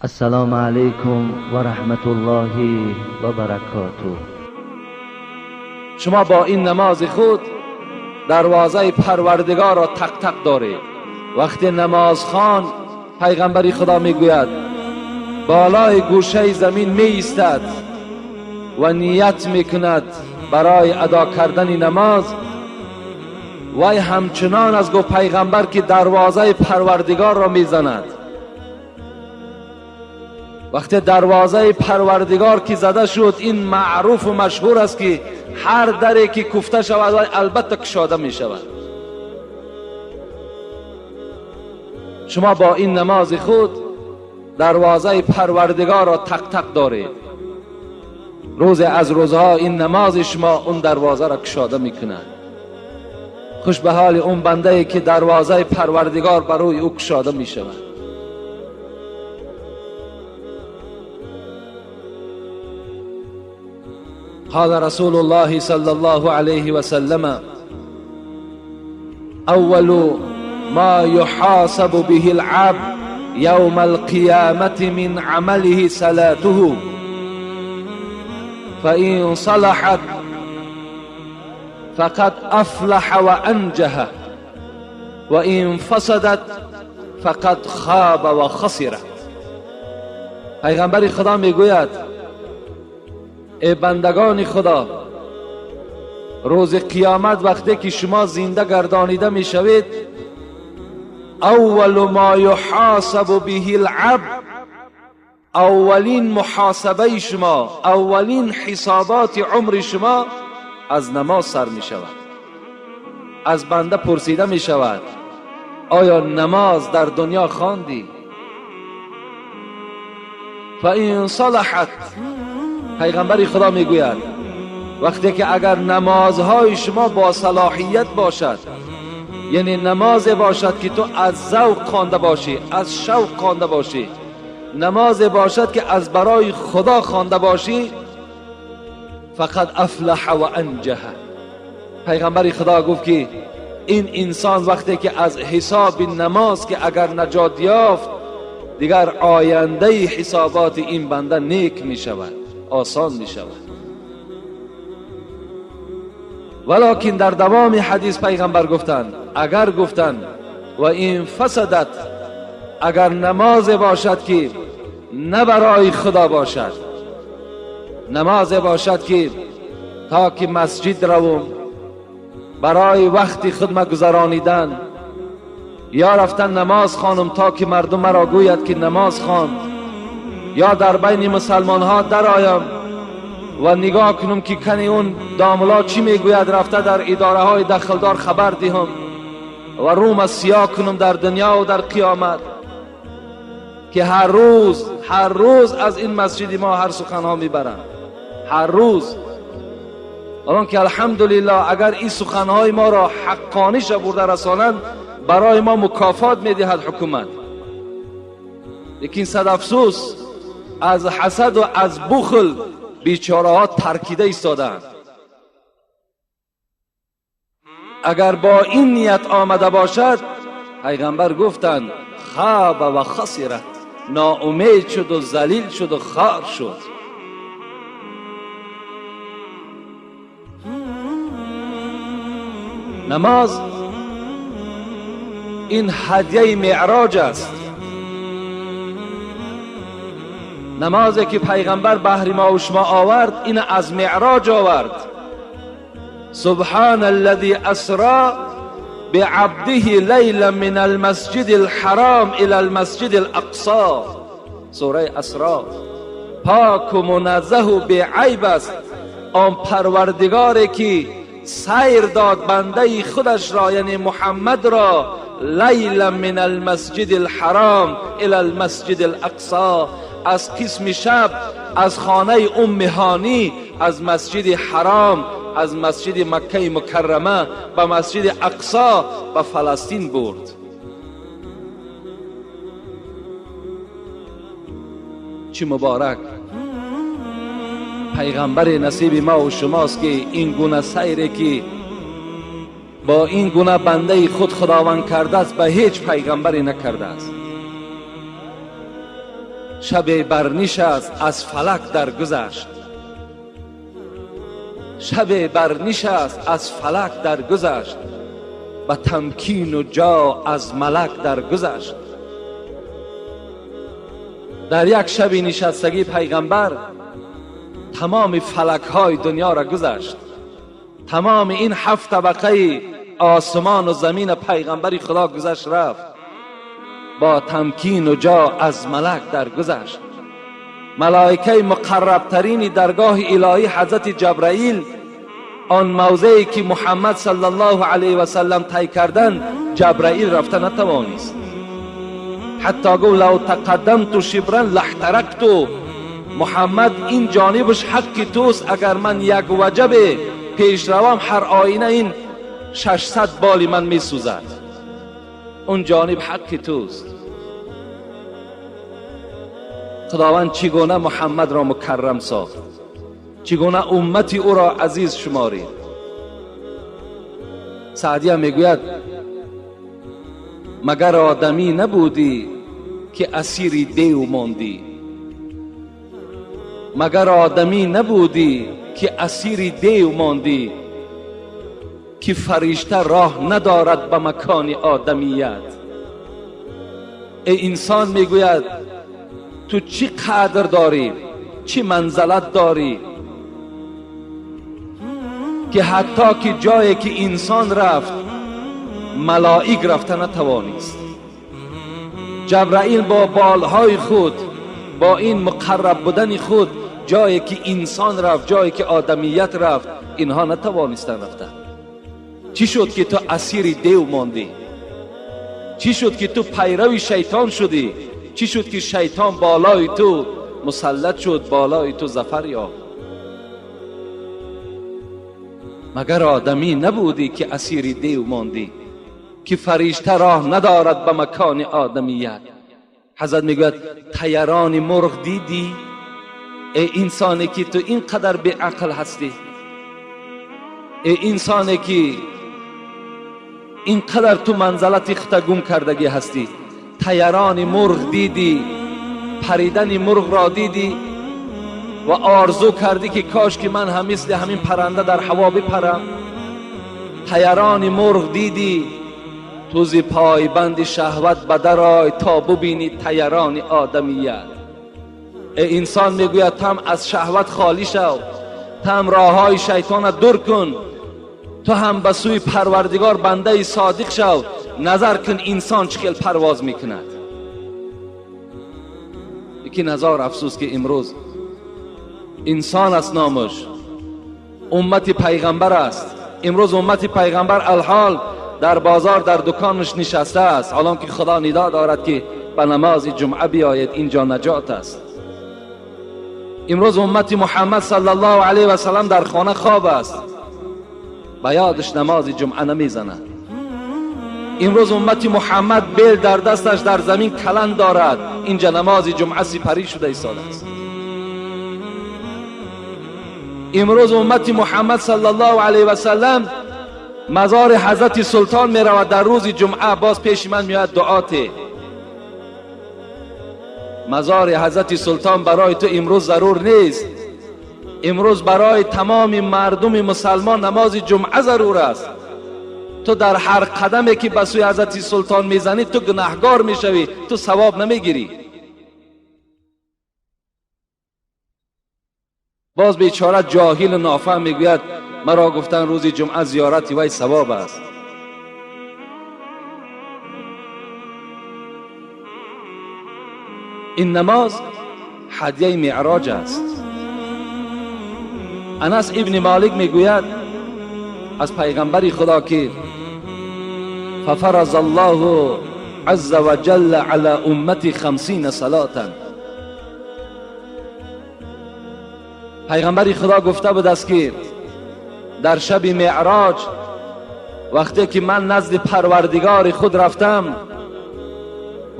Ассалому алайкум ва раҳматуллоҳи ва баракотуҳ. Шумо бо ин намози худ дарвозаи Парвардигорро тақ-тақ доред. Вақте намозхон, пайғамбари Худо мегӯяд, болои гӯшаи замин меистад ва ният мекунад барои адо кардани намоз, вай ҳамчунон аз гуфт пайғамбар ки дарвозаи Парвардигорро мезанад. Вақте дарвозаи Парвардигор ки зада шуд, ин маъруфу машҳур аст ки ҳар даре ки куфта шавад, вай албатта кушода мешавад. Шумо бо ин намози худ дарвозаи Парвардигорро тақ-тақ доред. Рӯзе аз рӯзҳо ин намози шумо он дарвозаро кушода мекунад. Хуш ба ҳоли он бандае ки дарвозаи Парвардигор бар рӯи ӯ кушода мешавад. قال رسول الله صلى الله عليه وسلم: أول ما يحاسب به العبد يوم القيامة من عمله صلاته، فإن صلحت فقد أفلح وأنجح، وإن فسدت فقد خاب وخسر. پیغمبر خدا میگوید: ای بندگان خدا، روز قیامت وقتی که شما زنده گردانیده میشوید، اول ما یحاسب به العبد، اولین محاسبه شما، اولین حسابات عمر شما از نماز سر می شود. از بنده پرسیده می شود: آیا نماز در دنیا خواندی؟ فإن صلحت، پیغمبر خدا میگوید وقتی که اگر نمازهای شما با صلاحیت باشد، یعنی نماز باشد که تو از ذوق خوانده باشی، از شوق خوانده باشی، نماز باشد که از برای خدا خوانده باشی، فقد افلح و انجح. پیغمبر خدا گفت که این انسان وقتی که از حساب نماز که اگر نجات یافت، دیگر آینده حسابات این بنده نیک می شود، آسان می شود. ولیکن در دوام حدیث پیغمبر گفتند، اگر گفتند و این فسدت، اگر نماز باشد که نه برای خدا باشد، نماز باشد که تا که مسجد روم برای وقت خود گذرانیدن، یا رفتن نماز خوانم تا که مردم مرا گوید که نماز خواند، یا در بین مسلمان ها درآیم و نگاه کنم که کنی اون داملا چی میگوید، رفته در اداره های دخلدار خبر دهم و روم سیاه کنم در دنیا و در قیامت، که هر روز، هر روز از این مسجد ما هر سخنها میبرند، هر روز. الان که الحمدلله اگر این سخنهای ما را حقانی برده رسانند، برای ما مکافات میدهد حکومت. لیکن صد افسوس از حسد و از بخل بیچاره ها ترکیده ایستادند. اگر با این نیت آمده باشد، پیغمبر گفتند خاب و خسرت، ناامید شد و ذلیل شد و خار شد. نماز این هدیه معراج است. نمازی که پیغمبر بهر ما و شما آورد، این از معراج آورد. سبحان الذي اسرا بعبده لیلا من المسجد الحرام الى المسجد الاقصى، سوره اسرا. پاک و منزه و بی‌عیب است آن پروردگاری که سیر داد بنده خودش را، یعنی محمد را، لیلا من المسجد الحرام الى المسجد الاقصى، از قسم شب، از خانه ام هانی، از مسجد حرام، از مسجد مکه مکرمه به مسجد اقصا به فلسطین برد. چه مبارک پیغمبر نصیب ما و شماست که این گونه سیری که با این گونه بنده خود خداوند کرده است به هیچ پیغمبری نکرده است. Шабе барнишаст аз фалак даргузашт, шабе барнишаст аз фалак даргузашт, ба тамкину ҷо аз малак даргузашт. Дар як шаби нишастагӣ пайғамбар тамоми фалакҳои дунёро гузашт. Тамоми ин ҳафт табақаи осмону замина пайғамбари Худо гузашт рафт, бо тамкину ҷо аз малак даргузашт. Малоикаи муқаррабтарини даргоҳи илоҳӣ ҳазрати Ҷабраил он мавзее ки Муҳаммад саллаллоҳу алайҳи васаллам тай кардан, Ҷабраил рафта натавонист. Ҳатто гуфт: лав тақаддамту шибран лаҳтаракту. Муҳаммад, ин ҷонибаш ҳаққи туст, агар ман як ваҷабе пеш равам, ҳар оина ин 600 боли ман месӯзад. Он ҷониб ҳаққи туст. Худованд чӣ гуна Муҳаммадро мукаррам сохт, чӣ гуна уммати ӯро азиз шуморид. Саъдия мегӯяд: магар одамӣ набудӣ ки асири дев мондӣ, магар одамӣ набудӣ ки асири дев мондӣ, ки фаришта роҳ надорад ба макони одамият. Эй инсон, мегӯяд, ту чӣ қадр дорӣ, чӣ манзалат дорӣ, ки ҳатто ки ҷое ки инсон рафт, малоик рафта натавонист. Ҷабраил бо болҳои худ, бо ин муқарраб будани худ, ҷое ки инсон рафт, ҷое ки одамият рафт, инҳо натавонистанд рафта. Чӣ шуд ки ту асири дев мондӣ? Чӣ шуд ки ту пайрави шайтон шудӣ? Чӣ шуд ки шайтон болои ту мусаллат шуд, болои ту зафар ёфт? Магар одамӣ набудӣ ки асири дев мондӣ, ки фаришта роҳ надорад ба макони одамият? Ҳазрат мегӯяд: тайарони мурғ дидӣ? Эй инсоне ки ту ин қадар беақл ҳастӣ, эй инсоне ки ин қадар ту манзалати худта гум кардагӣ ҳастӣ, тайарони мурғ дидӣ, паридани мурғро дидӣ ва орзу кардӣ ки кош ки ман ҳам мисли ҳамин паранда дар ҳаво бипарам. Тайарони мурғ дидӣ, ту зи пойбанди шаҳват ба дарой то бубинӣ тайарони одамият. Эй инсон, мегӯяд, там аз шаҳват холӣ шав, там роҳҳои шайтонро дур кун, ту ҳам ба сӯи Парвардигор бандаи содиқ шав. Назар кун инсон чӣ хел парвоз мекунад. Лекин ҳазор афсӯс ки имрӯз инсон аст номаш, уммати пайғамбар аст. Имрӯз уммати пайғамбар алҳол дар бозор, дар дуконаш нишаста аст, ҳолон ки Худо нидо дорад ки ба намози ҷумъа биёед, инҷо наҷот аст. Имрӯз уммати Муҳаммад саллаллоҳу алайҳи васаллам дар хона хоб аст, ба ёдаш намози ҷумъа намезанад. Имрӯз уммати Муҳаммад бел дар дасташ дар замин каланд дорад, инҷа намози ҷумъа сипарӣ шуда истодааст. Имрӯз уммати Муҳаммад саллаллоҳу алайҳи васаллам мазори ҳазрати султон меравад дар рӯзи ҷумъа, боз пеши ман меояд дуо те. Мазори ҳазрати султон барои ту имрӯз зарур нест. Имрӯз барои тамоми мардуми мусалмон намози ҷумъа зарур аст. Ту дар ҳар қадаме ки ба сӯи ҳазрати султон мезанӣ, ту гунаҳгор мешавӣ, ту савоб намегирӣ. Боз бечора ҷоҳилу нофаҳм мегӯяд: маро гуфтан рӯзи ҷумъа зиёрати вай савоб аст. Ин намоз ҳадияи меъроҷ аст. Анас ибни Молик мегӯяд аз пайғамбари Худо ки фафараз Аллоҳу азза ва ҷалла ала уммати 50 салатан. Пайғамбари Худо гуфта будааст ки дар шаби меъроҷ вақте ки ман назди Парвардигори худ рафтам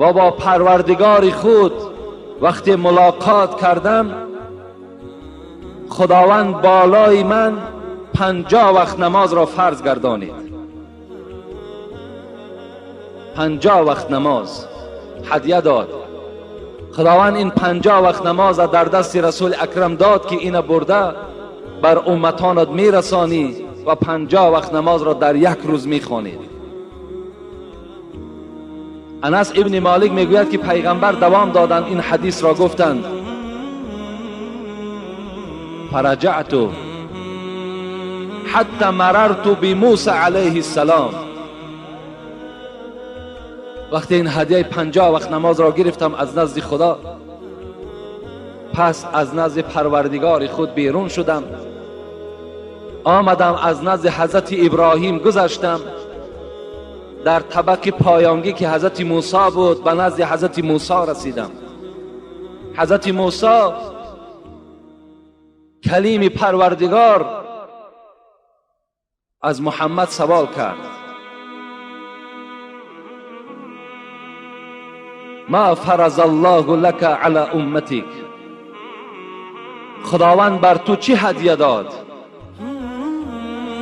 ва бо Парвардигори худ вақте мулоқот кардам, Худованд болои ман 50 вақт намозро фарз гардонид. 50 вақт намоз ҳадия дод. خداوند این 50 وقت نماز در دست رسول اکرم داد که اینو برده بر امتانت میرسانی و 50 وقت نماز را در یک روز میخوانید. انس ابن مالک میگوید که پیغمبر دوام دادند این حدیث را گفتند. فرجعت حتی مررت بموسی علیه السلام. وقتی این هدیه 50 وقت نماز را گرفتم از نزد خدا، پس از نزد پروردگار خود بیرون شدم، آمدم از نزد حضرت ابراهیم گذشتم، در طبق پایانگی که حضرت موسی بود به نزد حضرت موسی رسیدم. حضرت موسی کلیم پروردگار از محمد سوال کرد: ما فرض الله لك على امتك، خداوند بر تو چی هدیه داد؟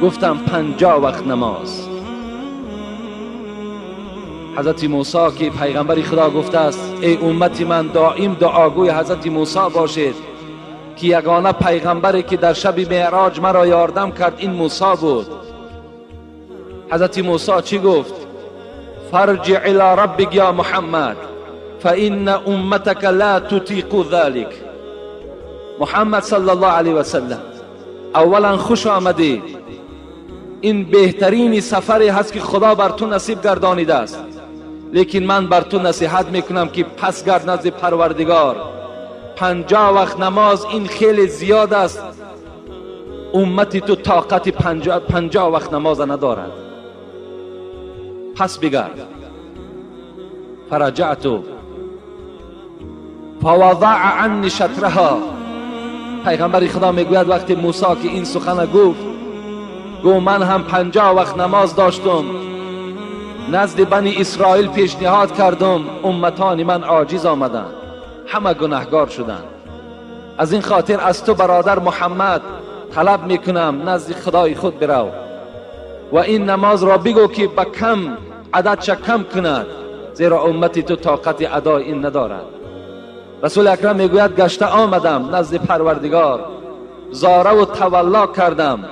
گفتم 50 وقت نماز. حضرت موسی که پیغمبر خدا گفته است ای امت من دائم دعاگوی حضرت موسی باشید که یگانه پیغمبری که در شب معراج مرا یاردم کرد این موسی بود. حضرت موسی چی گفت؟ فرجع الى ربک یا محمد فإن امتك لا تطیق ذلك. محمد صلی الله علیه و سلم، اولا خوش آمدی، این بهترین سفری هست که خدا بر تو نصیب گردانیده است، لیکن من بر تو نصیحت میکنم که پس گرد نزد پروردگار. 50 وقت نماز این خیلی زیاد است، امتی تو طاقت 50 وقت نماز ندارد، پس بگرد. فرجعت فوضع عنی شطرها. پیغمبر خدا میگوید وقتی موسی که این سخن گفت، گو من هم 50 وقت نماز داشتم، نزد بنی اسرائیل پیشنهاد کردم، امتان من عاجز آمدند، همه گناهگار شدند. از این خاطر از تو برادر محمد طلب میکنم نزد خدای خود برو و این نماز را بگو که به کم عددش کم کند، زیرا امتی تو طاقت ادای این ندارد. رسول اکرم میگوید گشته آمدم نزد پروردگار، زاره و تولا کردم،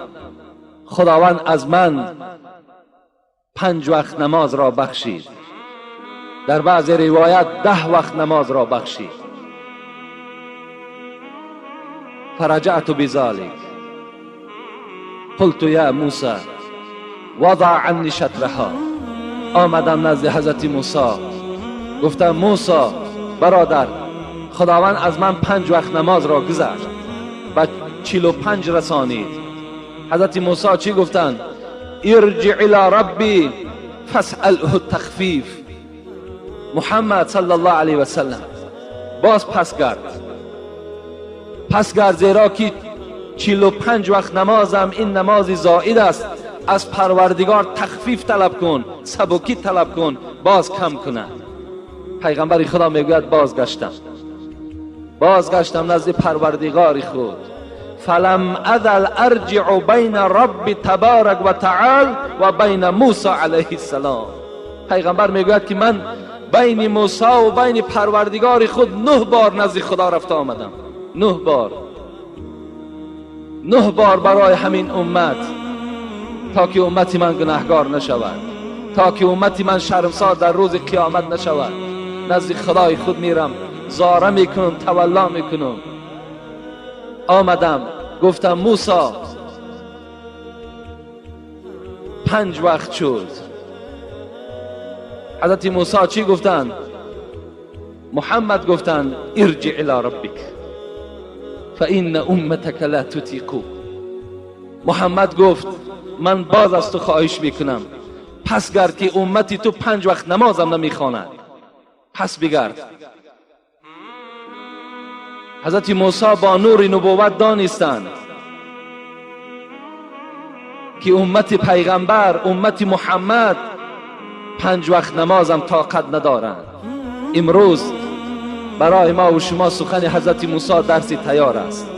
خداوند از من 5 وقت نماز را بخشید، در بعض روایت 10 وقت نماز را بخشید. فرجعت بذلك قلت یا موسی وضع عنی شطرها. آمدم نزد حضرت موسی، گفتم موسی برادر، خداوند از من 5 وقت نماز را گذشت و 45 رسانید. حضرت موسی چی گفتند؟ ارجع الى ربی فاسأله التخفیف. محمد صلی الله علیه و سلم باز پس گرد، پس گرد، زیرا که 45 وقت نمازم این نماز زائد است، از پروردگار تخفیف طلب کن، سبکی طلب کن، باز کم کنه. پیغمبر خدا میگوید بازگشتم، بازگشتم نزد پروردگار خود، فلم ازل ارجع بین رب تبارک و تعال و بین موسی علیه السلام. پیغمبر میگوید که من بین موسی و بین پروردگار خود 9 بار نزد خدا رفته آمدم، 9 بار، 9 بار برای همین امت، تا که امت من گناهگار نشود، تا که امت من شرمسار در روز قیامت نشود. نزد خدای خود میرم، زاره میکنم، تولا میکنم. آمدم گفتم موسی 5 وقت شد. حضرت موسی چی گفتند؟ محمد گفتند ارجع الى ربک فإن امتک لا تطیق. محمد گفت من باز از تو خواهش میکنم، پس گرد که امتی تو 5 وقت نمازم نمیخواند، پس بگرد. حضرت موسی با نور نبوت دانستند که امت پیغمبر، امت محمد 5 وقت نمازم طاقت ندارند. امروز برای ما و شما سخن حضرت موسی درسی تیار است.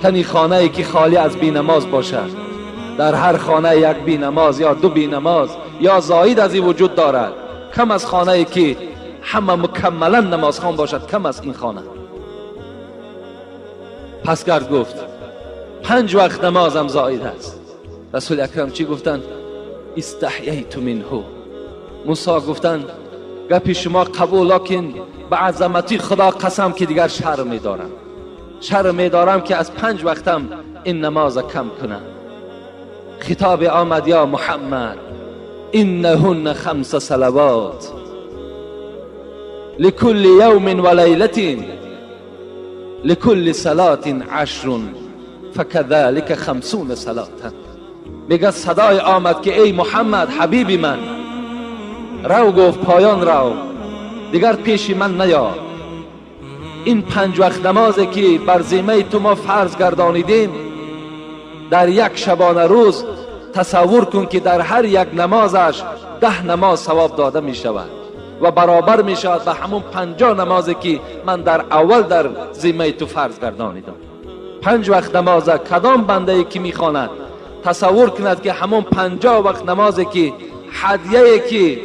کنی خانه ای که خالی از بی نماز باشد، در هر خانه یک بی نماز یا 2 بی نماز یا زاید از این وجود دارد، کم از خانه ای که ҳама мукаммалан намозхон бошад кам аст ин хона. Пас гард гуфт 5 вақт намозам зоид аст. Расули акрам чӣ гуфтанд? Истаҳяйту минҳу. Мусо гуфтанд гапи шумо қабул, локин ба азамати Худо қасам ки дигар шарм медорам, шарм медорам ки аз 5 вақтам ин намоза кам кунам. Хитоб омад ё Муҳаммад иннаҳунна 5 салавот لكل يوم وليلة لكل صلاة 10 فكذلك 50 صلاة. میگه صدای آمد که ای محمد حبیبی من، رو گفت پایان رو، دیگر پیش من نیا. این 5 وقت نمازی که بر ذمه تو ما فرض گردانیدیم در یک شبانه روز تصور کن که در هر یک نمازش 10 نماز ثواب داده می شود و برابر می شود به همون 50 نمازی که من در اول در ذمه تو فرض گردانیدم. 5 وقت نماز کدام بنده ای که می خواند تصور کند که همون 50 وقت نمازی که هدیه که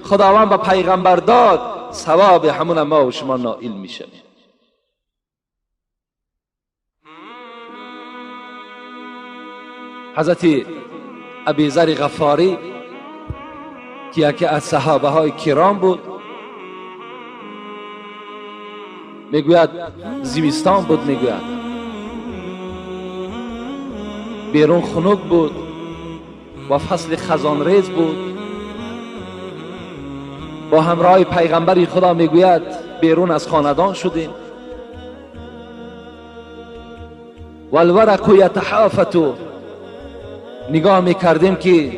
خداوند به پیغمبر داد ثواب همون ما و شما نائل می شویم. حضرت ابی ذر غفاری که یکی از صحابه های کرام بود میگوید زمستان بود، میگوید بیرون خنک بود و فصل خزان ریز بود. با همراه پیغمبر خدا میگوید بیرون از خاندان شدیم. والورق یتحافت، نگاه میکردیم که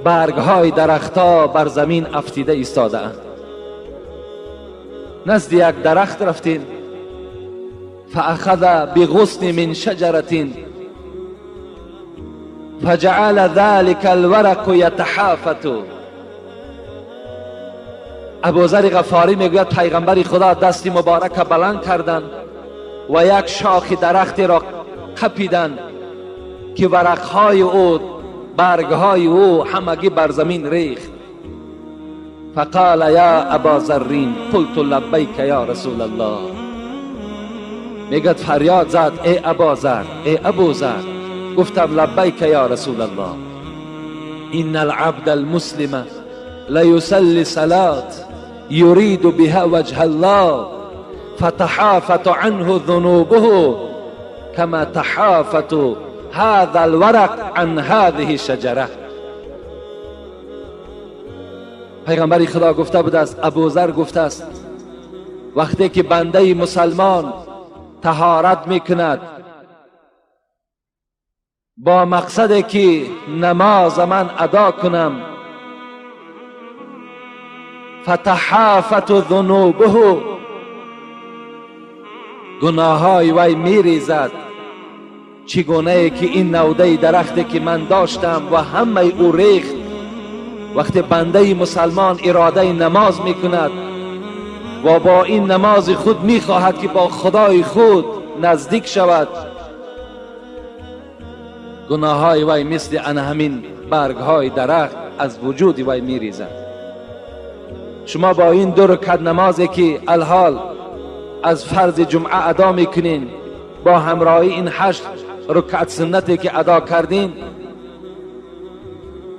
برگهای درختها بر زمین افتیده ایستاده اند. نزد یک درخت رفتیم. فاخذ بغصن من شجرة فجعل ذلك الورق یتحافت. ابوذر غفاری میگوید پیغمبر خدا دست مبارک بلند کردند و یک شاخ درختی را قپیدند که ورقهای او، برگهای او همگی بر زمین ریخت. فقال یا ابا ذرین قلت لبیک یا رسول الله. میگد فریاد زد ای ابا ذر، ای ابو ذر. گفتم لبیک یا رسول الله. ان العبد المسلم لیصلی صلاة یرید بها وجه الله فتحافت عنه ذنوبه كما تحافت هذا الورق عن هذه الشجره. پیغمبر خدا گفته بود است، ابوذر گفته است وقتی که بنده مسلمان طهارت میکند با مقصد که نماز من ادا کنم، فتحافت ذنوبه، گناههای وی میریزد چگونه ای که این نوده درختی که من داشتم و همه او ریخت. وقتی بنده مسلمان اراده نماز میکند و با این نماز خود میخواهد که با خدای خود نزدیک شود، گناههای وی مثل ان همین برگهای درخت از وجود وی میریزد. شما با این 2 رکعت نمازی که الحال از فرض جمعه ادا میکنین، با همراهی این 8 رکعت سنتی که ادا کردین،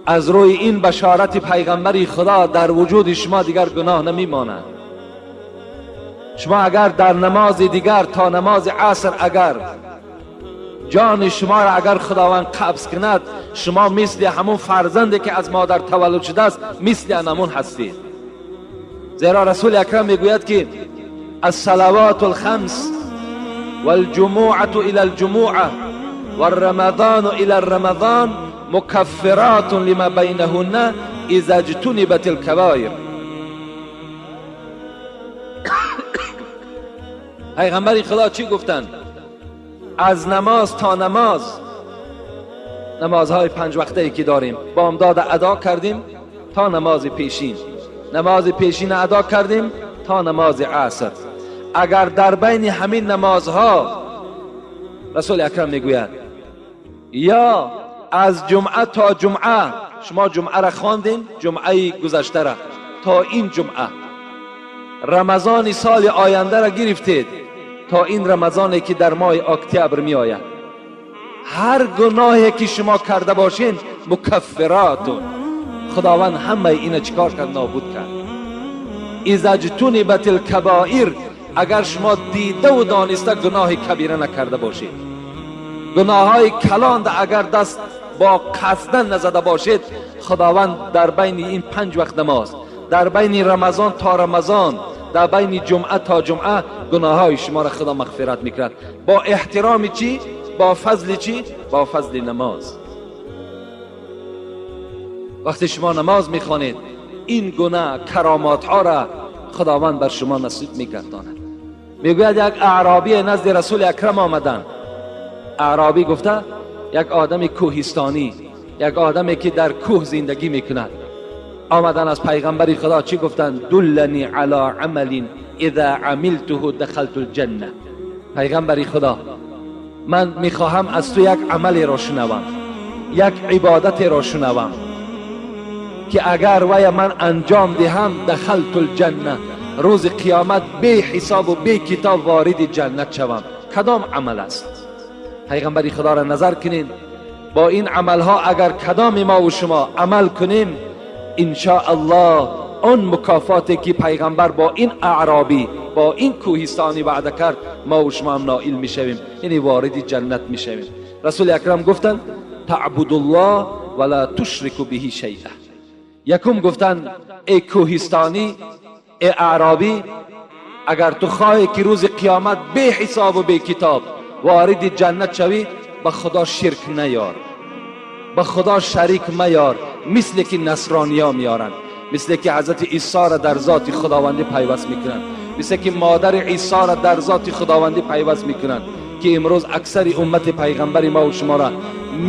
از روی این بشارت پیغمبر خدا در وجود شما دیگر گناه نمیماند. شما اگر در نماز دیگر تا نماز عصر اگر جان شما را اگر خداوند قبض کند، شما مثل همون فرزندی که از مادر تولد شده است مثل همون هستید. زیرا رسول اکرم میگوید که الصلوات الخمس والجموعة إلى الجموعة والرمضان إلى الرمضان مكفرات لما بينهن إذا اجتنبت الكبائر. پیغمبر خدا چی گفتند؟ از نماز تا نماز، نمازهای 5 وقته ای که داریم بامداد ادا کردیم تا نماز پیشین، نماز پیشین ادا کردیم تا نماز عصر. اگر در بین همین نمازها رسول اکرم میگوید یا از جمعه تا جمعه، شما جمعه را خواندین، جمعه گذشته را تا این جمعه، Рамазони соли оянда ра гирифтед то ин Рамазоне ки дар моҳи октябр меояд, ҳар гуноҳе ки шумо карда бошед, мукаффиротун, Худованд ҳамаи ина чикор кард? Нобуд кард. Иза ҷтунибат алкабоир, агар шумо дидаву дониста гуноҳи кабира накарда бошед, гуноҳҳои калонда агар даст бо қасдан назада бошед, Худованд дар байни ин 5 вақт намоз, дар байни Рамазон то Рамазон, дар байни ҷумъа то ҷумъа гуноҳҳои шуморо Худо мағфират мекунад. Бо эҳтироми чӣ? Бо фазли чӣ? Бо фазли намоз. Вақте шумо намоз мехонед, ин гуна каромотҳоро Худованд бар шумо насиб мегардонад. Мегӯяд як аъробӣ назди Расули Акрам омаданд. Аъробӣ гуфта як одами кӯҳистонӣ, як одаме ки дар кӯҳ зиндагӣ мекунад. Омадан аз пайғамбари Худо чӣ гуфтанд? Дуллани ала амалин иза амилтуҳу дахалту лҷанна. Пайғамбари Худо, ман мехоҳам аз ту як амалеро шунавам, як ибодатеро шунавам ки агар вая ман анҷом диҳам, дахалту лҷанна, рӯзи қиёмат бе ҳисобу бе китоб вориди ҷаннат шавам. Кадом амал аст? Пайғамбари Худоро назар кунед. Бо ин амалҳо агар кадоми мову шумо амал кунем, иншоаллоҳ он мукофоте ки пайғамбар бо ин аъробӣ, бо ин кӯҳистонӣ ваъда кард, мову шумо ҳам ноил мешавем, яъне вориди ҷаннат мешавем. Расули Акрам гуфтанд: таъбудуллоҳ ва ла тушрику биҳи шайъа. Якум гуфтанд: эй кӯҳистонӣ, эй аъробӣ, агар ту хоҳӣ ки рӯзи қиёмат бе ҳисобу бе китоб вориди ҷаннат шавӣ, ба Худо ширк наёр, ба Худо шарик маёр, мисле ки насрониё меоранд, мисле ки ҳазрати Исоро дар зоти Худовандӣ пайваст мекунанд, мисле ки модари Исоро дар зоти Худовандӣ пайваст мекунанд, ки имрӯз аксари уммати пайғамбари мо шуморо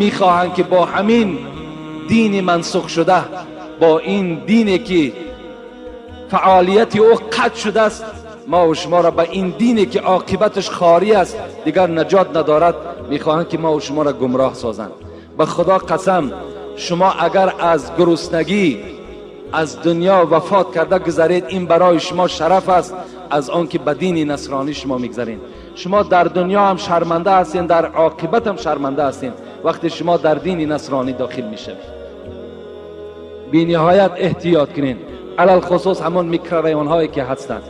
мехоҳанд ки бо ҳамин дини мансух шуда, бо ин дине ки фаъолияти ӯ қатъ шудааст, мо шуморо ба ин дине ки оқибаташ хорӣ аст, дигар наҷот надорад, мехоҳанд ки мо шуморо гумроҳ созанд. Ба Худо қасам, шумо агар аз гуруснагӣ аз дунё вафот карда гузаред, ин барои шумо шараф аст аз он ки ба дини насронӣ шумо мегузаред. Шумо дар дунё ҳам шарманда ҳастед, дар оқибат ҳам шарманда ҳастед вақте шумо дар дини насронӣ дохил мешавед. Бениҳоят эҳтиёт кунед, алалхусус ҳамон микрорайонҳое ки ҳастанд,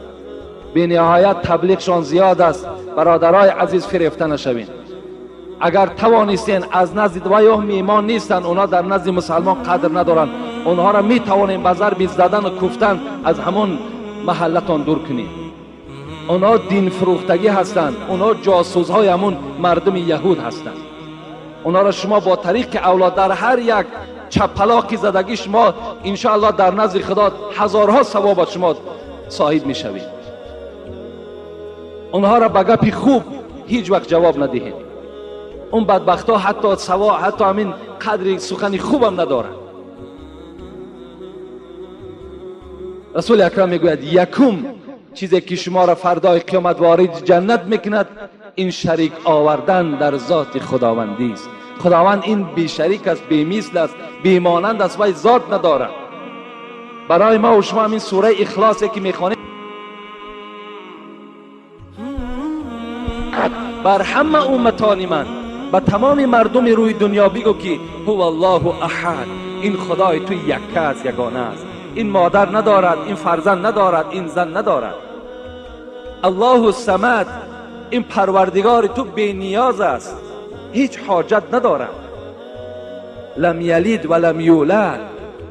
бениҳоят таблиғшон зиёд аст. Бародарои азиз, фирефта нашавед. Агар тавонистен аз назди ва ё меҳмон нестанд, онҳо дар назди мусалмон қадр надоранд, онҳоро метавонем ба зарби задану куфтан аз ҳамон маҳаллатон дур кунед. Онҳо динфурӯхтагӣ ҳастанд, онҳо ҷосусҳои ҳамон мардуми яҳуд ҳастанд. Онҳоро шумо бо тариқи авлод дар ҳар як чапалоқи задагӣ шумо иншоаллоҳ дар назди Худо ҳазорҳо савобат шумо соҳиб мешавед. Онҳоро ба гапи хуб ҳеҷ вақт ҷавоб надиҳед. Он бадбахтҳо ҳатто саво, ҳатто ҳамин қадри сухани хубам надоранд. Расули Акрам мегӯяд: якум чизе ки шуморо фардои қиёмат вориди ҷаннат мекунад, ин шарик овардан дар зоти Худовандӣ аст. Худованд ин бешарик аст, бемисл аст, бемонанд аст, вай зот надорад. Барои мо шумо ҳамин сураи Ихлосе ки мехонем, бар ҳама умматони ман, ба тамоми мардуми рӯи дунё бигӯ ки ҳува Аллоҳу аҳад, ин Худои ту якка аст, ягона аст, ин модар надорад, ин фарзанд надорад, ин зан надорад. Аллоҳу самад, ин парвардигори ту бениёз аст, ҳеҷ ҳоҷат надорад. Лам ялид ва лам юлад,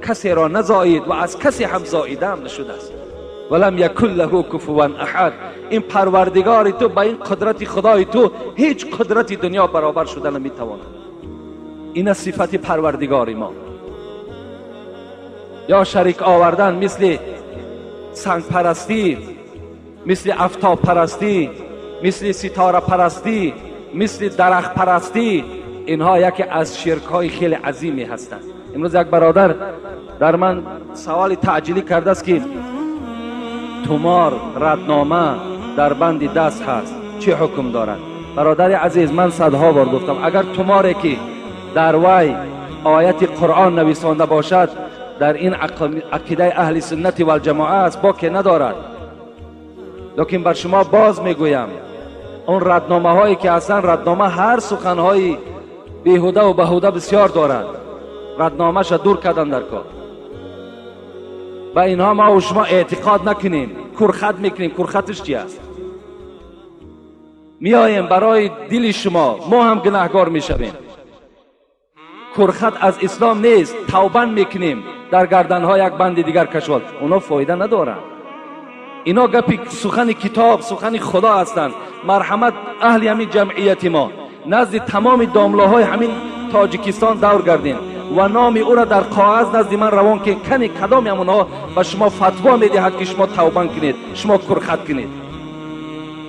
касеро назоид ва аз касе ҳам зоида ҳам нашудааст. Ва лам якун лаҳу куфуван аҳад, ин парвардигори ту ба ин қудрати Худои ту ҳеҷ қудрати дунё баробар шуда наметавонад. Ин аст сифати парвардигори мо. Ё шарик овардан мисли сангпарастӣ, мисли афтобпарастӣ, мисли ситорапарастӣ, мисли дарахтпарастӣ, инҳо яке аз ширкҳои хеле азиме ҳастанд. Имрӯз як бародар дар ман саволи таъҷилӣ кардааст ки тумор, раднома дар банди даст ҳаст, чӣ ҳукм дорад? Бародари азиз, ман садҳо бор гуфтам, агар туморе ки дар вай ояти Қуръон нависонда бошад, дар ин ақидаи аҳли суннати валҷамоа аст, боке надорад. Лекин бар шумо боз мегӯям, он радномаҳое ки ҳастанд, раднома ҳар суханҳои беҳуда ва баҳуда бисёр дорад. Радномаша дур кардан дар кор. Ба инҳо ма ва шумо эътиқод накунем, курхат мекунем. Курхатиш чи аст? Меоем барои дили шумо, мо ҳам гунаҳгор мешавем. Курхат аз ислом нест, тавбан мекунем, дар гарданҳо як банди дигар кашол. Оно фоида надоранд. Ино гапи сухани китоб, сухани худо ҳастанд. Марҳамат, аҳли ҳамин ҷамъияти мо назди тамоми домлаҳои ҳамин Тоҷикистон давр гардем ва номи ӯро дар коғаз назди ман равон ки кани кадоми ҳамонҳо ба шумо фатво медиҳад ки шумо тавбан кунед, шумо курхат кунед.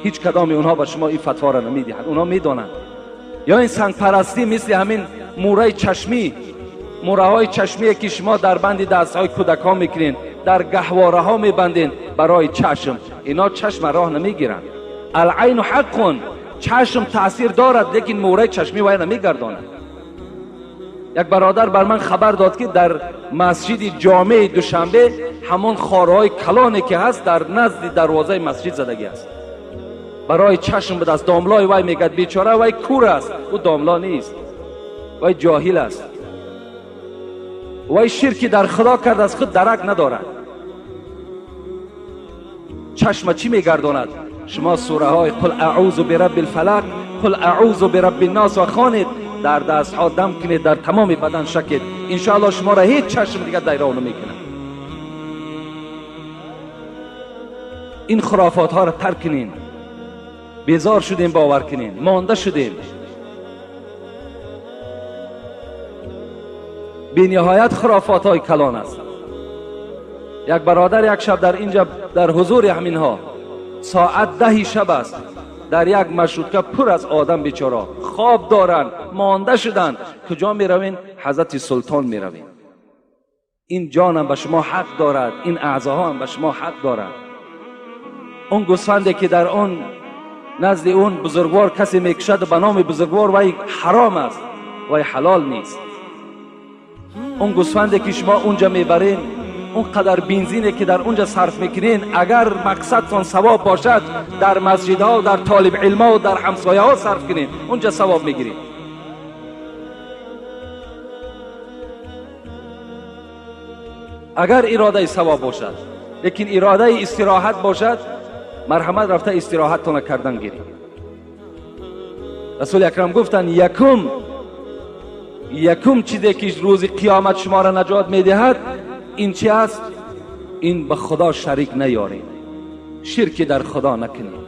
Ҳеҷ кадоми онҳо ба шумо ин фатворо намедиҳад. Онҳо медонанд. Ё ин сангпарастӣ мисли ҳамин мураи чашмӣ, мураҳои чашмие ки шумо дар банди дастҳои кӯдакҳо мекунед, дар гаҳвораҳо мебандед барои чашм. Ино чашма роҳ намегиранд. Алайну ҳаққун, чашм таъсир дорад, лекин мураи чашмӣ вай намегардонад. Як бародар бар ман хабар дод ки дар масҷиди ҷомеи Душанбе ҳамон хорҳои калоне ки ҳаст дар назди дарвозаи масҷид задагӣ аст. Барои чашм будаст. Домлои вай мегӯяд бечора вай кур аст, ӯ домло нест, вай ҷоҳил аст, вай ширки дар худо кардааст, худ дарак надорад. Чашма чӣ мегардонад? Шумо сураҳои қул аъузу бирабби лфалақ, қул аъузу бирабби ннос ва хонед, дар дастҳо дам кунед, дар тамоми бадан шакед. Иншоаллоҳ шуморо ҳеҷ чашм дигар дайров намекунад. Ин хурофотҳоро тарк кунед. Безор шудем, бовар кунед, монда шудем. Бениҳоят хурофотҳои калон аст. Як бародар як шаб дар инҷа дар ҳузури ҳаминҳо соат 10 шаб аст, дар як маршрутка пур аз одам бечора хоб доранд, монда шуданд. Куҷо меравем? Ҳазрати Султон меравем. Ин ҷонам ба шумо ҳақ дорад, ин аъзоҳоам ба шумо ҳақ дорад. Он гӯсфанде ки дар он назди он бузургвор касе мекушад ба номи бузургвор, вай ҳаром аст, вай ҳалол нест. Он гӯсфанде ки шумо унҷа мебарен, он қадар бензине ки дар унҷа сарф мекунен, агар мақсадтон савоб бошад, дар масҷидҳо, дар толибилмҳо, дар ҳамсояҳо сарф кунед, унҷа савоб мегиред. Агар иродаи савоб бошад, лекин иродаи истироҳат бошад, марҳамат рафта истироҳаттона кардан гиред. Расули акрам гуфтанд, якум чизе ки рӯзи қиёмат шуморо наҷот медиҳад ин чи аст? Ин ба худо шарик наёред, ширки дар худо накунед.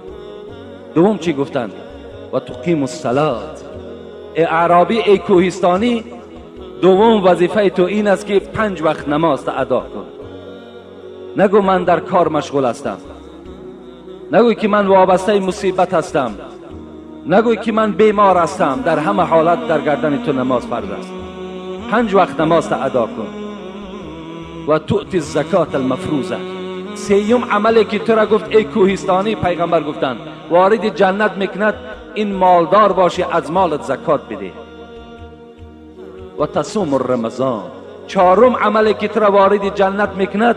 Дуввум чӣ гуфтанд? Ва туқиму ссалот. Эй аъробӣ, эй кӯҳистонӣ, дуввум вазифаи ту ин аст ки 5 вақт намозта адо кун. Нагӯ ман дар кор машғул ҳастам, нагӯй ки ман вобастаи мусибат ҳастам, нагӯй ки ман бемор ҳастам. Дар ҳама ҳолат дар гардани ту намоз фарз аст. 5 вақт намозта адо кун. Ва туъти закот алмафруза. Сеюм амале ки тура гуфт эй кӯҳистонӣ, пайғамбар гуфтанд, вориди ҷаннат мекунад ин молдор бошӣ, аз молат закот бидеҳ. Ва тасуму рамазон. Чорум амале ки тура вориди ҷаннат мекунад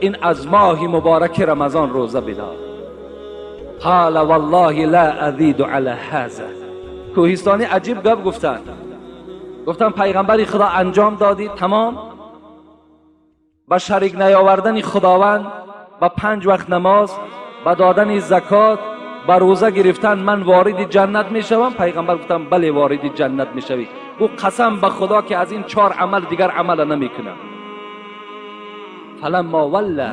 ин аз моҳи мубораки Рамазон рӯза бидор. قال والله لا ازید علی هذا. کوهستانی عجیب گپ گفتن. گفتن پیغمبری خدا انجام دادی تمام، با شریک نیاوردن خداوند، با 5 وقت نماز، با دادن زکات، با روزه گرفتن من وارد جنت میشوم؟ پیغمبر گفتن بله وارد جنت میشوی. او قسم به خدا که از این 4 عمل دیگر عمل نمیکنم. فلما ولی،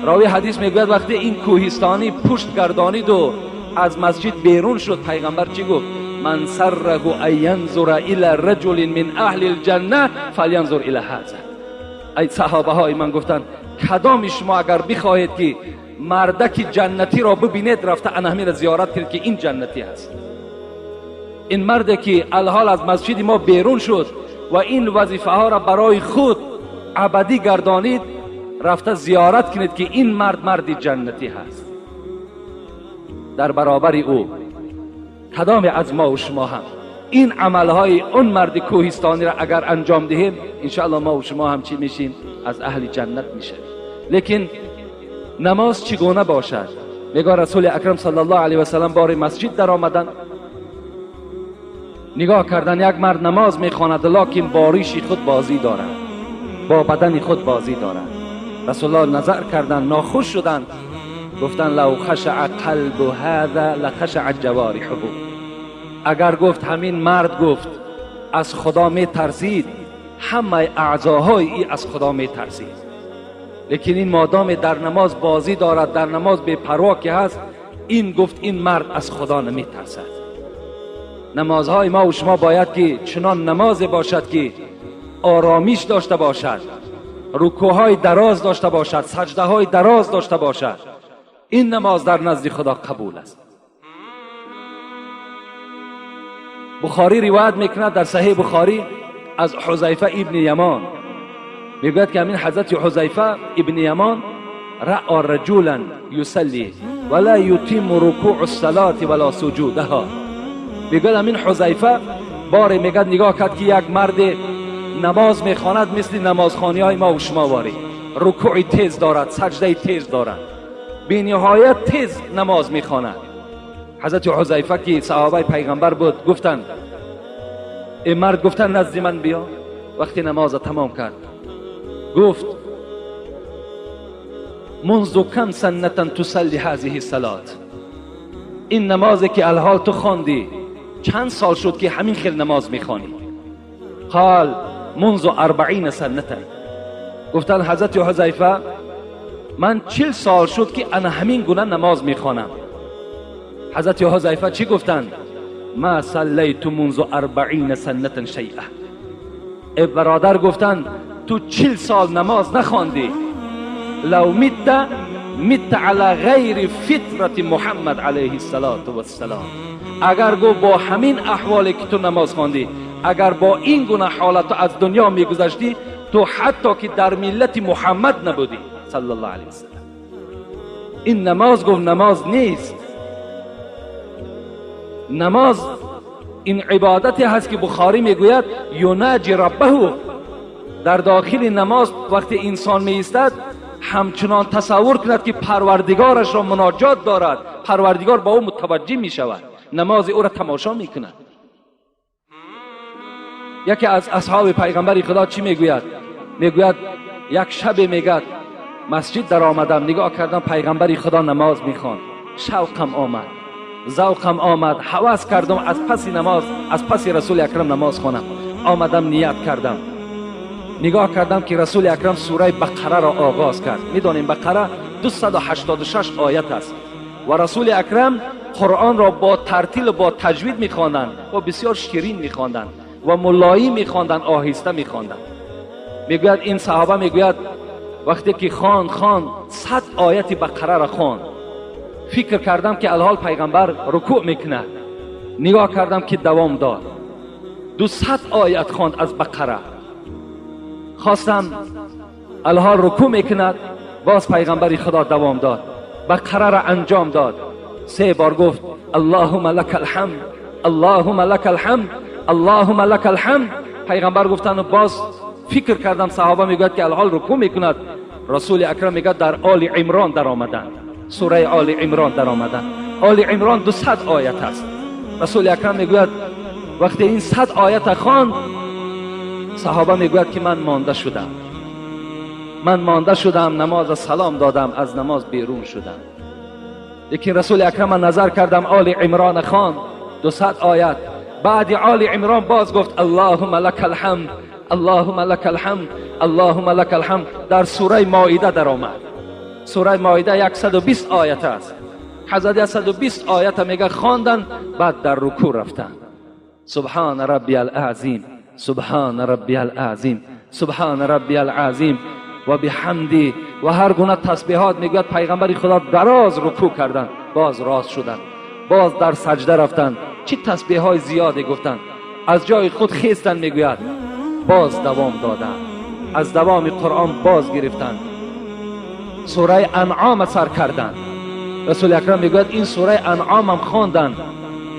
راوی حدیث میگوید وقتی این کوهستانی پشت گردانید و از مسجد بیرون شد، پیغمبر چی گفت؟ من سره ان ینظر الی رجل من اهل الجنه فلینظر الی هذا. ای صحابه های من، گفتن کدام شما اگر بخواهید که مردک جنتی را ببینید، رفته انهمی را زیارت کنید که این جنتی است. این مرد که الحال از مسجد ما بیرون شد و این وظیفه ها را برای خود ابدی گردانید، رفته زیارت کنید که این مرد مرد جنتی هست. در برابر او کدام از ما و شما هم این عملهای اون مرد کوهستانی را اگر انجام دهیم، انشاءالله ما و شما هم چی میشیم؟ از اهل جنت میشیم. لیکن Намоз чигуна бошад? Мегӯяд Расули Акрам саллаллоҳу алайҳи васаллам бори масҷид даромаданд, нигоҳ кардан як мард намоз мехонад, локин бо риши худ бозӣ дорад, бо бадани худ бозӣ дорад. Расулуллоҳ назар карданд, нохуш шуданд, гуфтанд лав хашаа қалбу ҳаза лахашаат ҷавориҳуҳу. Агар гуфт ҳамин мард гуфт аз Худо метарсид, ҳамаи аъзоҳои ӣ аз Худо метарсид. Лекин ин модоме дар намоз бозӣ дорад, дар намоз бепарво ки ҳаст, ин гуфт ин мард аз Худо наметарсад. Намозҳои мо ва шумо бояд ки чунон намозе бошад ки оромиш дошта бошад, рукӯъҳои дароз дошта бошад, саҷдаҳои дароз дошта бошад. Ин намоз дар назди Худо қабул аст. Бухорӣ ривоят мекунад дар Саҳеҳи Бухорӣ аз Ҳузайфа ибни Ямон, мегӯяд ки ҳамин ҳазрати Ҳузайфа ибни Ямон раъа раҷулан юсалли ва ла ютимму рукӯъу ссалоти ва ла суҷудаҳа. Мегӯяд ҳамин Ҳузайфа боре мегӯяд нигоҳ кард ки як марде намоз мехонад мисли намозхониҳои мо ва шумо ворӣ, рукӯи тез дорад, саҷдаи тез дорад, бениҳоят тез намоз мехонад. Ҳазрати Ҳузайфа ки саҳобаи пайғамбар буд гуфтанд эй мард, гуфтанд назди ман биё. Вақти намоза тамом кард гуфт منذ کم سنة تصلی هذه الصلاة، این نمازی که الحال تو خواندی چند سال شد که همین خیل نماز میخوانی؟ قال منذ 40 سنة. گفتن حضرت حذیفه من 40 سال شد که انا همین گونه نماز میخوانم. حضرت حذیفه چی گفتند؟ ما صلیت منذ 40 سنة شیئا. ای برادر گفتند تو 40 سال نماز نخواندی، لو مت مت علی غیر فطرت محمد علیه الصلاة والسلام. اگر گفت با همین احوالی که تو نماز خواندی، اگر با این گونه حالت از دنیا میگذشتی، تو حتی که در ملت محمد نبودی صلی الله علیه وسلم. این نماز گفت نماز نیست. نماز این عبادتی هست که بخاری میگوید یناجی ربه. در داخل نماز وقتی انسان می ایستد همچنان تصور کند که پروردگارش را مناجات دارد، پروردگار با او متوجه می شود، نماز او را تماشا می کند. یکی از اصحاب پیغمبر خدا چی میگوید؟ میگوید یک شب میگد مسجد در آمدم، نگاه کردم پیغمبر خدا نماز میخواند، شوقم آمد، ذوقم آمد، هوس کردم از پس نماز، از پس رسول اکرم نماز خوانم. آمدم نیت کردم، نگاه کردم که رسول اکرم سوره بقره را آغاز کرد. میدانیم بقره 286 آیت است و رسول اکرم قرآن را با ترتیل و با تجوید میخواندند و بسیار شیرین میخواندند و ملایی میخواندند، آهسته میخواندند. میگوید این صحابه میگوید وقتی که خواند 100 آیت بقره را خواند، فکر کردم که الحال پیغمبر رکوع میکند، نگاه کردم که دوام داد، 200 آیت خواند از بقره. خواستم الحال رکوع میکند، باز پیغمبر خدا دوام داد، بقره را انجام داد. 3 بار گفت اللهم لک الحمد، اللهم لک الحمد، اللهم لک الحمد. پیغمبر گفتن و باز فکر کردم صحابه میگوید که الحال رکوع میکند. رسول اکرم میگه در آل عمران در آمدن، سوره آل عمران در آمدن. آل عمران 200 آیت است. رسول اکرم میگوید وقتی این 100 آیت خواند، صحابه میگوید که من مانده شدم، من مانده شدم، نماز سلام دادم، از نماز بیرون شدم. لیکن رسول اکرم نظر کردم آل عمران خواند 200 آیت. بعد آل عمران باز گفت اللهم لک الحمد، اللهم لک الحمد، اللهم لک الحمد. در سوره مائده در آمد. سوره مائده 120 آیت است. حضرت 120 آیت میگه خواندن، بعد در رکوع رفتن. سبحان ربی العظیم، سبحان ربی العظیم، سبحان ربی العظیم و بحمدی و هر گونه تسبیحات. میگوید پیغمبر خدا دراز رکوع کردن، باز راست شدن، باز در سجده رفتن، چی تسبیح های زیادی گفتن، از جای خود خیستن. میگوید باز دوام دادن، از دوام قرآن باز گرفتن، سوره انعام سر کردن. رسول اکرم میگوید این سوره انعام هم خواندن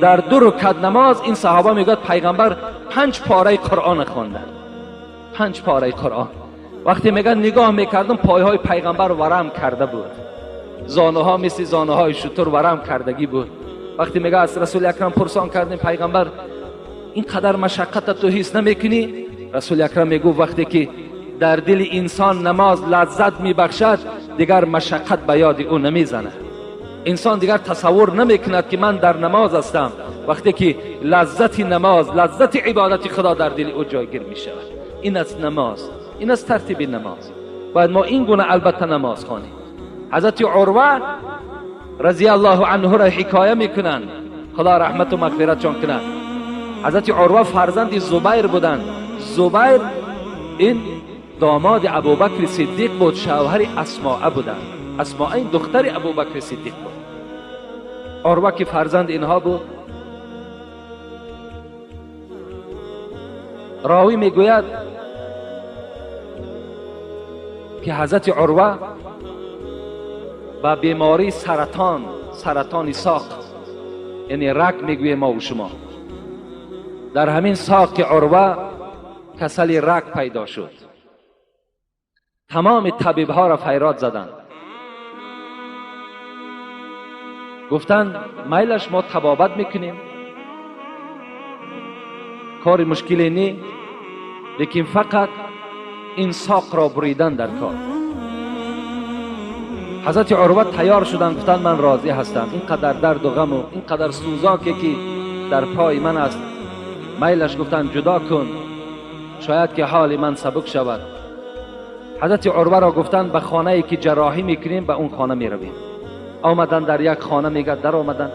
در 2 رکعت نماز. این صحابه میگوید پیغمبر 5 پاره قرآن خواندن، 5 پاره قرآن. وقتی میگن نگاه میکردم پایهای پیغمبر ورم کرده بود. زانوها مثل زانوهای شتر ورم کردگی بود. وقتی میگه از رسول اکرم پرسان کردیم پیغمبر این قدر مشقت تو حس نمیکنی؟ رسول اکرم میگو وقتی که در دل انسان نماز لذت میبخشد دیگر مشقت به یاد او نمیزنه. انسان دیگر تصور نمیکند که من در نماز هستم. وقتی که لذت نماز، لذت عبادت خدا در دل او جایگیر میشود. این از نماز، این از ترتیب نماز. باید ما این گونه البته نماز خوانیم. حضرت عروه رضی الله عنه را حکایه میکنند، خدا رحمت و مغفرتشان کند. حضرت عروه فرزند زبیر بودند. زبیر این داماد ابوبکر صدیق بود، شوهر اسماء بودند. اسماء این دختر ابوبکر صدیق بود. عروه که فرزند اینها بود، راوی میگوید که حضرت عروه با بیماری سرطان، سرطان ساق، یعنی رگ میگوییم ما و شما، در همین ساق عروه کسل رگ پیدا شد. تمام طبیب ها را فریاد زدند، گفتند میلش ما طبابت میکنیم، کار مشکلی نی، لیکن فقط این ساق را بریدن در کار. حضرت عروه تیار شدند، گفتند من راضی هستم، اینقدر درد و غم و اینقدر سوزاکی که در پای من است، میلش گفتند جدا کن، شاید که حال من سبک شود. حضرت عروه را گفتند به خانه ای که جراحی میکنیم به اون خانه میرویم. آمدن در یک خانه، میگه در آمدن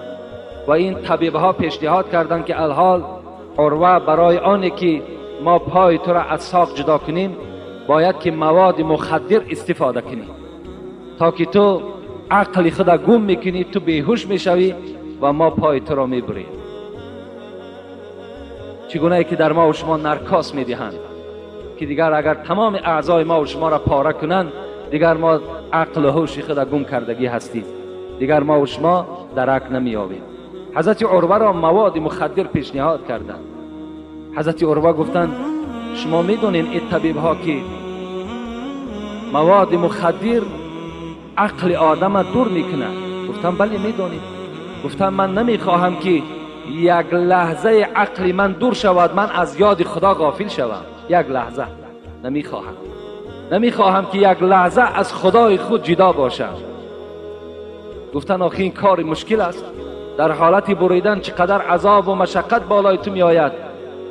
و این طبیب ها پیشنهاد کردند که الحال عروه برای آنی که ما پای تو را از ساق جدا کنیم باید که مواد مخدر استفاده کنیم تا که تو عقل خود گم میکنی، تو بیهوش میشوی و ما پای تو را میبریم. چگونه ای که در ما و شما نرکاس میدهند که دیگر اگر تمام اعضای ما و شما را پاره کنند دیگر ما عقل و هوش خود گم کردگی هستیم، دیگر ما و شما درک نمیابیم. حضرت عروه را مواد مخدر پیشنهاد کردند. حضرت عروه گفتند شما میدونین این طبیب ها که مواد مخدر عقل آدم دور میکنه؟ گفتم بله میدونیم. گفتم من نمیخواهم که یک لحظه عقل من دور شود، من از یاد خدا غافل شوم. یک لحظه نمیخواهم، نمیخواهم که یک لحظه از خدای خود جدا باشم. گفتن آخه این کار مشکل است، در حالت بریدن چقدر عذاب و مشقت بالای تو میآید.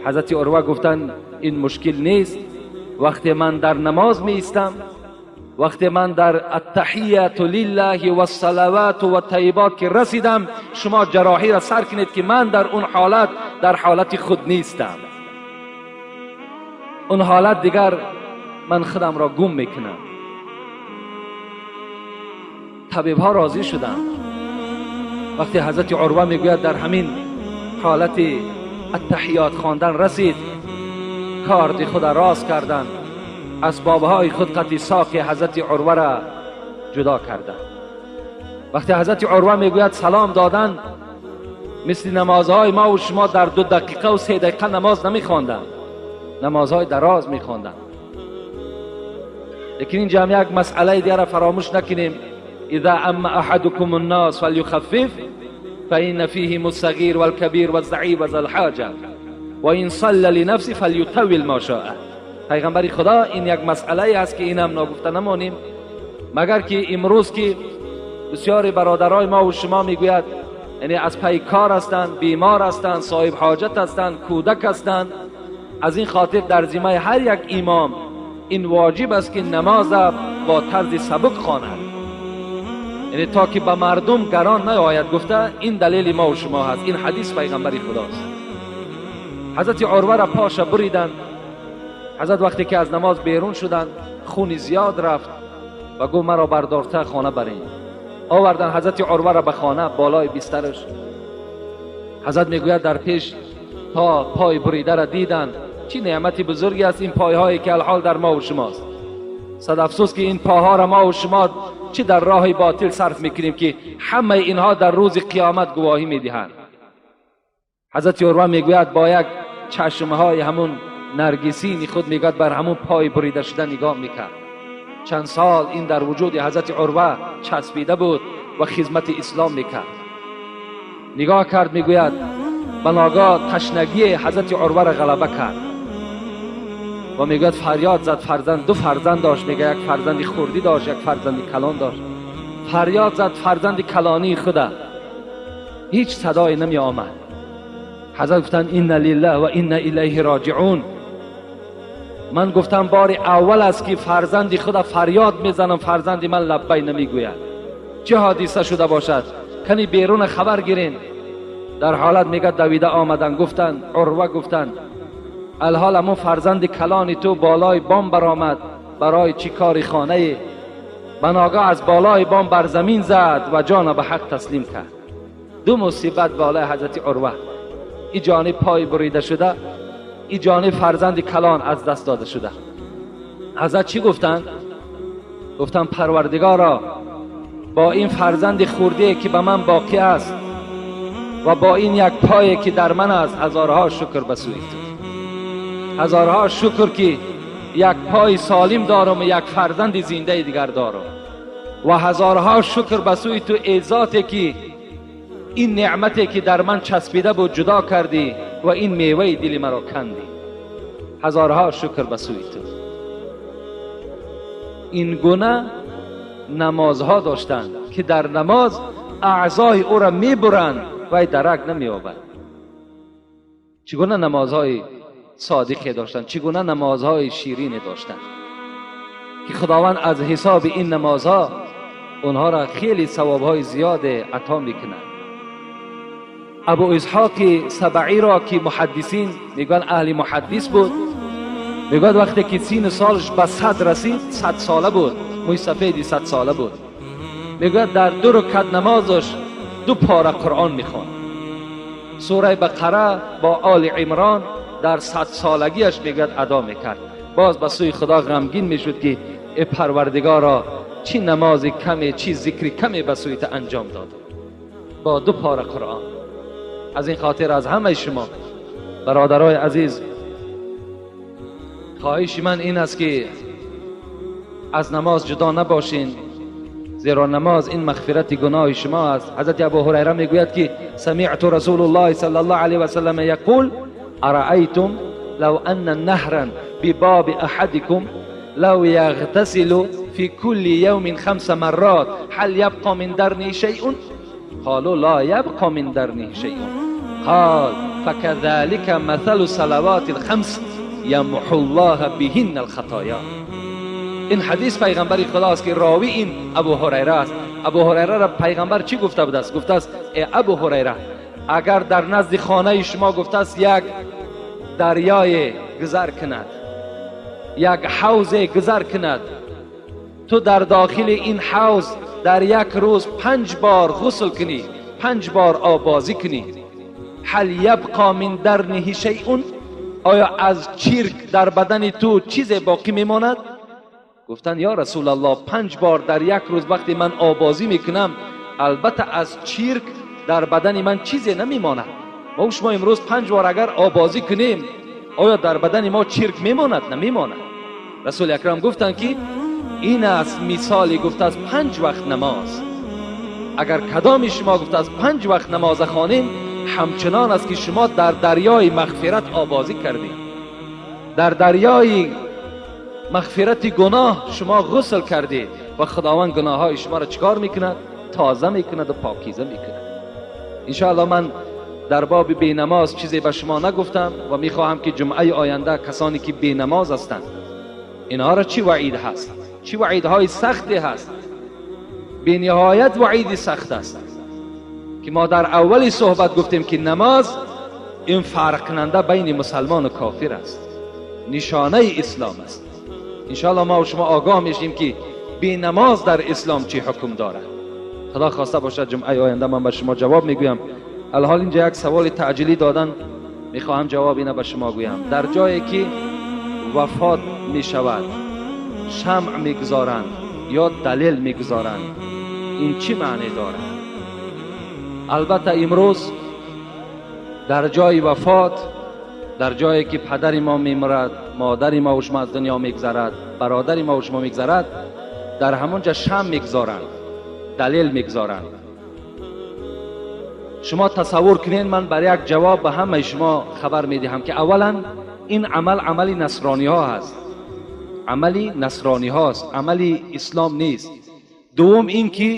حضرت عروه گفتن این مشکل نیست، وقتی من در نماز می ایستم، وقتی من در التحیت لله و الصلوات و الطیبات که رسیدم، شما جراحی را سر کنید که من در اون حالت، در حالت خود نیستم. اون حالت دیگر من خودم را گم میکنم. طبیب ها راضی شدند. وقتی حضرت عروه میگوید در همین حالت التحیات خواندن رسید، کارد خود را راست کردند، اسبابهای خود قطع ساق حضرت عروه را جدا کردند. وقتی حضرت عروه میگوید سلام دادن، مثل نمازهای ما و شما در 2 دقیقه و 3 دقیقه نماز نمیخواندند، نمازهای دراز میخواندند. لیکن اینجا هم یک مسئله دیگر را فراموش نکنیم. اذا اما احدكم الناس فليخفف فإن فيهم الصغير والكبير والضعيف وذا الحاجة وإن صلى لنفسه فليطول ما شاء. پیغمبر خدا این یک مسئله است که اینم ناگفته نمانیم، مگر که امروز که بسیاری برادرای ما و شما میگوید یعنی از پی کار هستند، بیمار هستند، صاحب حاجت هستند، کودک هستند، از این خاطر در ذمه هر یک امام این واجب است که نماز با طرز سبک خواند، یعنی تا که به مردم گران نیاید. گفته این دلیل ما و شما هست، این حدیث پیغمبر خداست. حضرت عروه را پاش بریدند. حضرت وقتی که از نماز بیرون شدند خون زیاد رفت و گفت مرا بردارته خانه برین. آوردن حضرت عروه را به خانه، بالای بسترش. حضرت میگوید در پیش تا پای بریده را دیدند. چی نعمت بزرگی است این پایهایی که الحال در ما و شماست. صد افسوس که این پاها را ما و شما چه در راه باطل صرف میکنیم که همه اینها در روز قیامت گواهی میدهند. حضرت عروه میگوید با یک چشمهای همون نرگسین خود میگوید بر همون پای بریده شده نگاه میکرد. چند سال این در وجود حضرت عروه چسبیده بود و خدمت اسلام میکرد. نگاه کرد، میگوید به ناگاه تشنگی حضرت عروه را غلبه کرد و میگوید فریاد زد. فرزند، دو فرزند داشت، میگه یک فرزند خردی داشت، یک فرزند کلان داشت. فریاد زد فرزند کلانی خدا، هیچ صدایی نمی آمد. حضرت گفتند إنا لله وإنا إليه راجعون. من گفتم بار اول است که فرزند خدا فریاد میزنم، فرزند من لبی نمیگوید. چه حادثه شده باشد؟ کنی بیرون خبر گیرین. در حالت میگه دویده آمدن، گفتن عروه گفتن الحال امو فرزند کلانی تو بالای بام برآمد برای چی کار خانه، بناگاه از بالای بام بر زمین زد و جان به حق تسلیم کرد. دو مصیبت بالای حضرت عروه، ای جانب پای بریده شده، ای جانب فرزند کلان از دست داده شده. حضرت چی گفتند؟ گفتن پروردگارا با این فرزند خورده که به من باقی است و با این یک پای که در من است، هزارها شکر به سوی تو، هزارها شکر که یک پای سالم دارم و یک فرزند زنده دیگر دارم، و هزارها شکر به سوی تو ای ذاتی که این نعمتی که در من چسبیده بود جدا کردی و این میوه دل مرا کندی، هزارها شکر به سوی تو. این گونه نمازها داشتند که در نماز اعضای او را میبرند و درک نمییابد. چگونه نمازهای صادقی داشتند، چگونه نمازهای شیرین داشتند که خداوند از حساب این نمازها اونها را خیلی ثوابهای زیاد عطا میکند. ابو اسحاق سبعی را که محدثین میگن اهل محدث بود، میگوید وقتی که سین سالش به 100 رسید، 100 ساله بود، موی سفیدی 100 ساله بود، میگوید در 2 رکعت نمازش 2 پاره قرآن میخواند. سوره بقره با آل عمران در 100 سالگیش میگوید ادا میکرد. باز به سوی خدا غمگین میشد که ای پروردگارا چی نماز کمی، چی ذکر کمی به سوی تو انجام داد با 2 پاره قرآن. از این خاطر از همه شما برادرای عزیز خواهش من این است که از نماز جدا نباشین، زیرا نماز این مغفرت گناه شما است. حضرت ابو هریره میگوید که سمعت رسول الله صلی الله علیه و سلم یقول ارأیتم لو ان نهرا بباب احدكم لو یغتسل في كل يوم 5 مرات هل يبقى من درنه شيء؟ قالوا لا يبقى من درنه شيء. قال فكذلك مثل صلوات الخمس يمحو الله بهن الخطايا. این حدیث پیغمبر خدا است که راوی این ابو هریره است. ابو هریره را پیغمبر چی گفته بود است؟ گفته است ای ابو هریره اگر در نزد خانه شما گفته است یک دریای گذر کند، یک حوض گذر کند، تو در داخل این حوض در یک روز 5 بار غسل کنی، 5 بار آبازی کنی، هل یبقى من درنه شیء؟ آیا از چرک در بدن تو چیز باقی میماند؟ گفتن یا رسول الله 5 بار در یک روز وقتی من آبازی میکنم البته از چرک در بدن من چیزی نمیماند. ما شما امروز 5 بار اگر آبازی کنیم آیا در بدن ما چرک میماند؟ نمیماند. رسول اکرم گفتند که این است مثالی گفته از 5 وقت نماز. اگر کدام شما گفته از 5 وقت نماز خوانیم همچنان است که شما در دریای مغفرت آبازی کردید، در دریای مغفرت گناه شما غسل کردید و خداوند گناه های شما را چکار میکند؟ تازه میکند و پاکیزه میکند. انشاءالله من در باب بی نماز چیزی به شما نگفتم و میخواهم که جمعه آینده کسانی که بی نماز هستند اینها را چی وعید هست، چی وعیدهای سختی هست، بی نهایت وعید سخت است که ما در اول صحبت گفتیم که نماز این فرق کننده بین مسلمان و کافر است، نشانه اسلام است. انشاءالله ما و شما آگاه میشیم که بی نماز در اسلام چی حکم دارد. خدا خواسته باشد جمعه آینده من به شما جواب میگویم. الحال اینجا یک سوال تعجیلی دادن، میخواهم جواب اینه به شما گویم. در جایی که وفات میشود شمع میگذارند یا دلیل میگذارند، این چی معنی دارد؟ البته امروز در جای وفات، در جایی که پدر ما میمرد، модари ма ва шумо аз дунё мегзарад, бародари ма ва шумо мегзарад, дар ҳамон ҷа шам мегзоранд, далел мегзоранд. Шумо тасаввур кунед, ман бар як ҷавоб ба ҳамаи шумо хабар медиҳам ки аввалан ин амал амали насрониҳо ҳаст, амали насрониҳост, амали ислом нест. Дуввум ин ки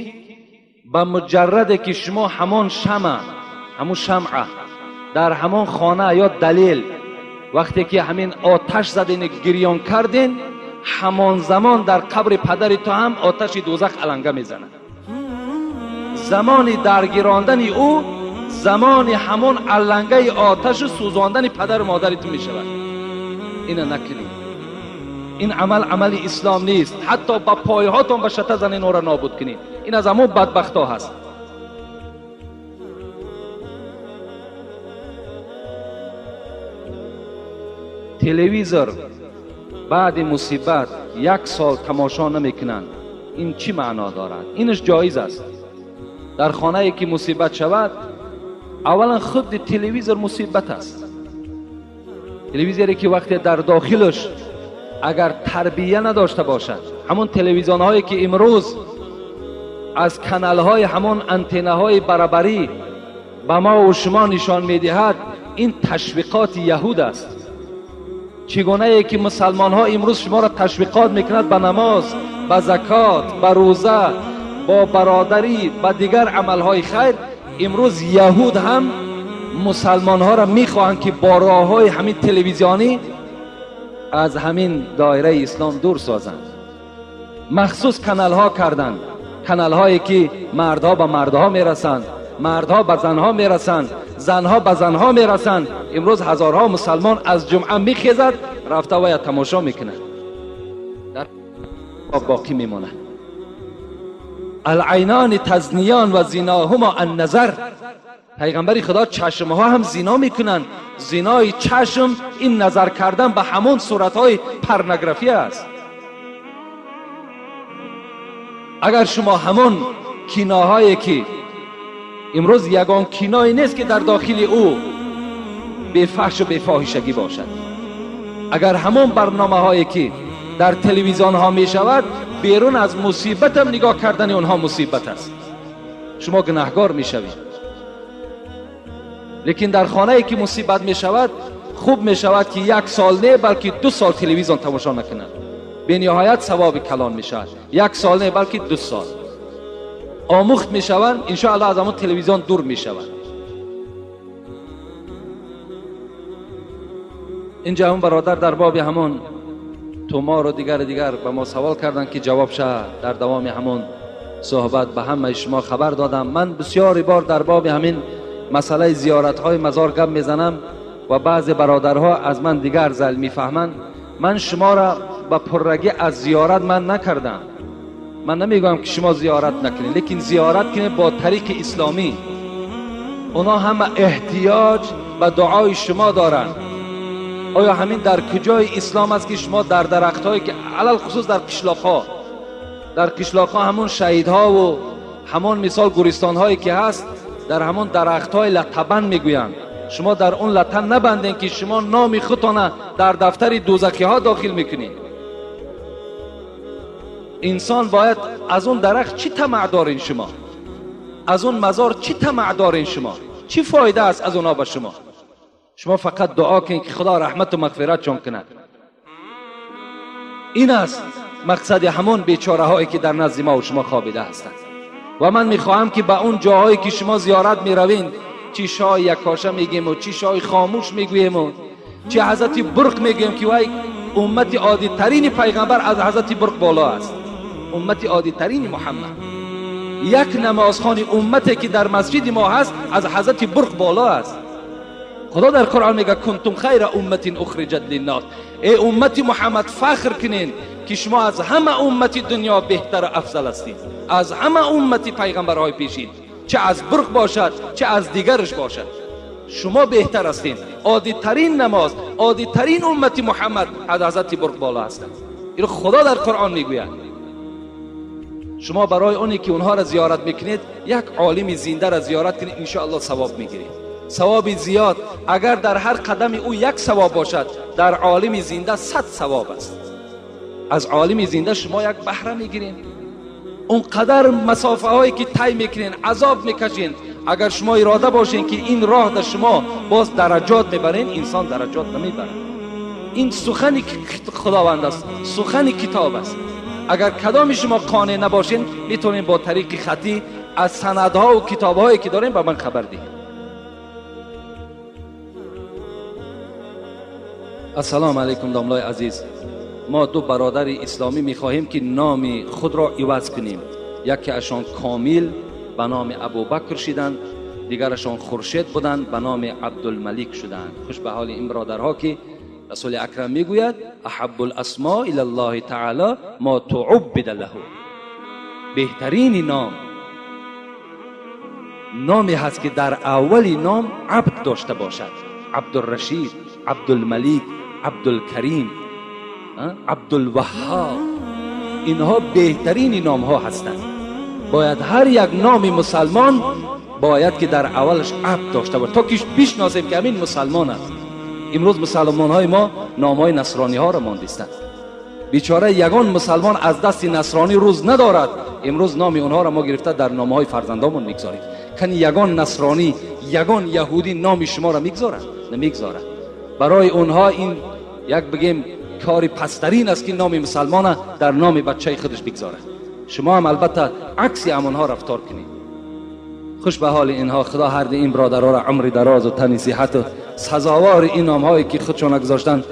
ба муҷарраде ки шумо ҳамон шама, ҳамон шамъа дар ҳамон хона ё далел вақте ки ҳамин оташ заден, гирён карден, ҳамон замон дар қабри падари ту ҳам оташи дӯзах аланга мезанад. Замони даргирондани ӯ замони ҳамон алангаи оташу сӯзондани падару модари ту мешавад. Ина накунед. Ин амал амали ислом нест. Ҳатто ба пойҳотон ба шата занен, ӯро нобуд кунед. Ин аз ҳамон бадбахтҳо ҳаст. Телевизор баъди мусибат як сол тамошо намекунанд. Ин чӣ маъно дорад? Инаш ҷоиз аст. Дар хонае ки мусибат шавад, аввалан худи телевизор мусибат аст. Телевизоре ки вақте дар дохилаш агар тарбия надошта бошад, ҳамон телевизионҳое ки имрӯз аз каналҳои ҳамон антеннаҳои барабарӣ ба мо ва шумо нишон медиҳад, ин ташвиқоти яҳуд аст. Чӣ гунае ки мусалмонҳо имрӯз шуморо ташвиқот мекунад ба намоз, ба закот, ба рӯза, бо бародарӣ, ба дигар амалҳои хайр, имрӯз яҳуд ҳам мусалмонҳоро мехоҳанд ки бо роҳҳои ҳамин телевизионӣ аз ҳамин доираи ислом дур созанд. Махсус каналҳо карданд, каналҳое ки мардҳо ба мардҳо мерасанд, мардҳо ба занҳо мерасанд, занҳо ба занҳо мерасанд. Имрӯз ҳазорҳо мусалмон аз ҷумъа мехезад, рафта вая тамошо мекунад, дар боқӣ мемонад. Алайнони тазниён ва зиноҳума анназар. Пайғамбари Худо чашмҳо ҳам зино мекунанд. Зинои чашм ин назар кардан ба ҳамон суратҳои порнография аст. Агар шумо ҳамон киноҳое ки имрӯз ягон киное нест ки дар дохили ӯ бефаҳшу бефоҳишагӣ бошад, агар ҳамон барномаҳое ки дар телевизионҳо мешавад, берун аз мусибатам нигоҳ кардани онҳо мусибат аст, шумо гунаҳгор мешавед. Лекин дар хонае ки мусибат мешавад, хуб мешавад ки як сол не, балки 2 сол телевизион тамошо накунад. Бениҳоят савоби калон мешавад. 1 сол не, балки 2 сол омӯхт мешаванд, иншоаллоҳ аз ҳамон телевизион дур мешаванд. инҷа ҳамон бародар дар боби ҳамон тумору дигар дигар ба мо савол карданд ки ҷавоб ша дар давоми ҳамон суҳбат ба ҳамаи шумо хабар додам. Ман бисёри бор дар боби ҳамин масъалаи зиёратҳои мазор гап мезанам ва баъзе бародарҳо аз ман дигар зал мефаҳманд. Ман шуморо ба пуррагӣ аз зиёрат ман накардам. Ман намегӯям ки шумо зиёрат накунед, лекин зиёрат кунед бо тариқи исломӣ. Онҳо ҳама эҳтиёҷ ба дуои шумо доранд. Оё ҳамин дар куҷои ислом аст ки шумо дар дарахтҳое ки алалхусус дар қишлоқҳо, дар қишлоқҳо ҳамон шаҳидҳову ҳамон мисол гӯристонҳое ки ҳаст, дар ҳамон дарахтҳои латтабанд мегӯянд, шумо дар он латта набандед ки шумо номи худтона дар дафтари дӯзахиҳо дохил мекунед. Инсон бояд аз он дарахт чӣ тамаъ дорин шумо? Аз он мазор чӣ тамаъ дорин шумо? Чӣ фоида аст аз онҳо ба шумо? Шумо фақат дуо кунед ки Худо раҳмату мағфиратшон кунад. Ин аст мақсади ҳамон бечораҳое ки дар назди мо ва шумо хобида ҳастанд. Ва ман мехоҳам ки ба он ҷоҳое ки шумо зиёрат меравед, чӣ шоҳи яккоша мегӯему, чӣ шоҳи хомӯш мегӯему, чӣ ҳазрати бурқ мегӯем ки вай уммати оддитарини пайғамбар аз ҳазрати бурқ боло аст, уммати оддитарини Муҳаммад. Як намозхони уммате ки дар масҷиди мо ҳаст аз ҳазрати бурқ боло аст. Худо дар Қуръон мегӯяд кунтум хайра умматин ухриҷат линнос. Эй уммати Муҳаммад, фахр кунед ки шумо аз ҳама уммати дунё беҳтару афзал ҳастед, аз ҳама уммати пайғамбарҳои пешин, чӣ аз бурқ бошад, чӣ аз дигараш бошад, шумо беҳтар ҳастед. Оддитарин намоз, оддитарин уммати Муҳаммад аз ҳазрати бурқ боло ҳастанд. Инро Худо дар Қуръон мегӯяд. Шумо барои оне ки онҳоро зиёрат мекунед, як олими зиндаро зиёрат кунед, иншоаллоҳ савоб мегиред. Савоби зиёд. Агар дар ҳар қадами ӯ як савоб бошад, дар олими зинда 100 савоб аст. Аз олими зинда шумо як баҳра мегиред. Он қадар масофаҳое ки тай мекунед, азоб мекашед, агар шумо ирода бошед ки ин роҳ дар шумо боз дараҷот мебаред, инсон дараҷот намебарад. Ин сухани Худованд аст, сухани китоб аст. Агар кадоми шумо қонеъ набошед, метавонед бо тариқи хатӣ аз санадҳо ва китобҳое ки дорем ба ман хабар диҳед. Ассалому алайкум домлаи азиз. Мо ду бародари исломӣ мехоҳем ки номи худро иваз кунем. Яке ашон Комил ба номи Абубакр шиданд, дигарашон Хуршед буданд ба номи Абдулмалик шуданд. Хуш ба ҳоли ин бародарҳо ки расули акрам мегӯяд: аҳаббу л-асмо ила Аллоҳи таъоло мо туъуббида лаҳу. Беҳтарини ном номе ҳаст ки дар аввали ном абд дошта бошад. Абдуррашид, Абдулмалик, Абдулкарим, Абдулваҳҳоб. Инҳо беҳтарини номҳо ҳастанд. Бояд ҳар як номи мусалмон бояд ки дар аввалаш абд дошта бошад, то ки бишносем ки ҳамин мусалмон аст. Имрӯз мусалмонҳои мо номҳои насрониҳоро мондистанд. Бечора ягон мусалмон аз дасти насронӣ рӯз надорад. Имрӯз номи онҳоро мо гирифта дар номҳои фарзандомон мегузорем. Кани ягон насронӣ, ягон яҳудӣ номи шуморо мегузорад? Намегузорад. Барои онҳо ин як бигем кори пасттарин аст ки номи мусалмона дар номи бачаи худаш бигзорад. Шумо ҳам албатта акси ҳамонҳо рафтор кунед. Хуш ба ҳоли инҳо. Худо ҳарди ин бародароро умри дарозу тани сиҳату сазовори ин номҳое ки худшона гузоштанд,